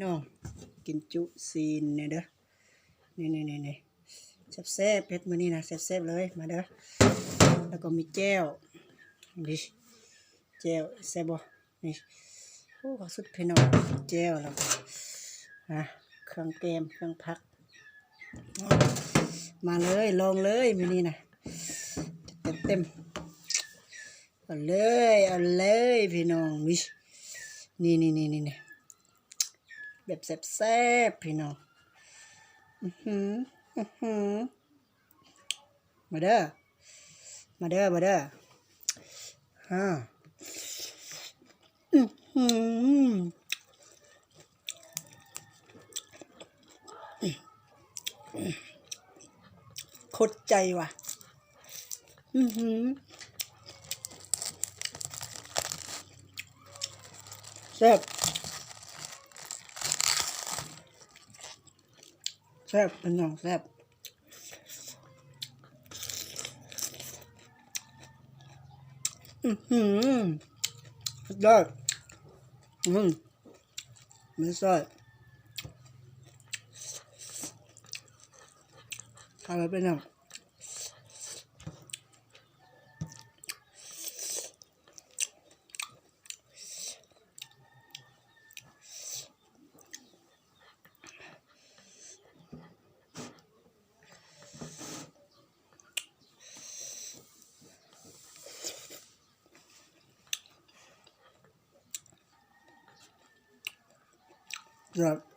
ນ້ອງ ກິນຈຸຊີ້ນແດ່ເດີ ນີ້ໆໆ ແຊບໆ ເຮັດມື້ນີ້ນະ ແຊບໆ ເລີຍ ມາເດີ. ແລ້ວກໍມີແຈ່ວ ນີ້ ແຈ່ວແຊບບໍ່? ນີ້ ໂອ້ ສຸດພີ່ນ້ອງ ແຈ່ວ ແລ້ວກໍ ອ່າ ເຄື່ອງແກມ ເຄື່ອງຜັກ ມາເລີຍ ລອງເລີຍ ມື້ນີ້ນະ ຈັດເຕັມໆ ເອົາເລີຍ ເອົາເລີຍ ພີ່ນ້ອງ ນີ້ ນີ້ໆໆ ແບບແຊບໆ ພີ່ນ້ອງ ອືຫື ອືຫື ມາເດີ ມາເດີ ມາເດີ ຮາ ອືຫື ໂຄດໃຈວ່າ ອືຫື ແຊບ ແຊບ ພີ່ນ້ອງ ແຊບ ອືຫື ສຸດຍອດ ອື ມີຊອຍ ຂ້າວໄປເປັນຫຍັງ? ແຊບ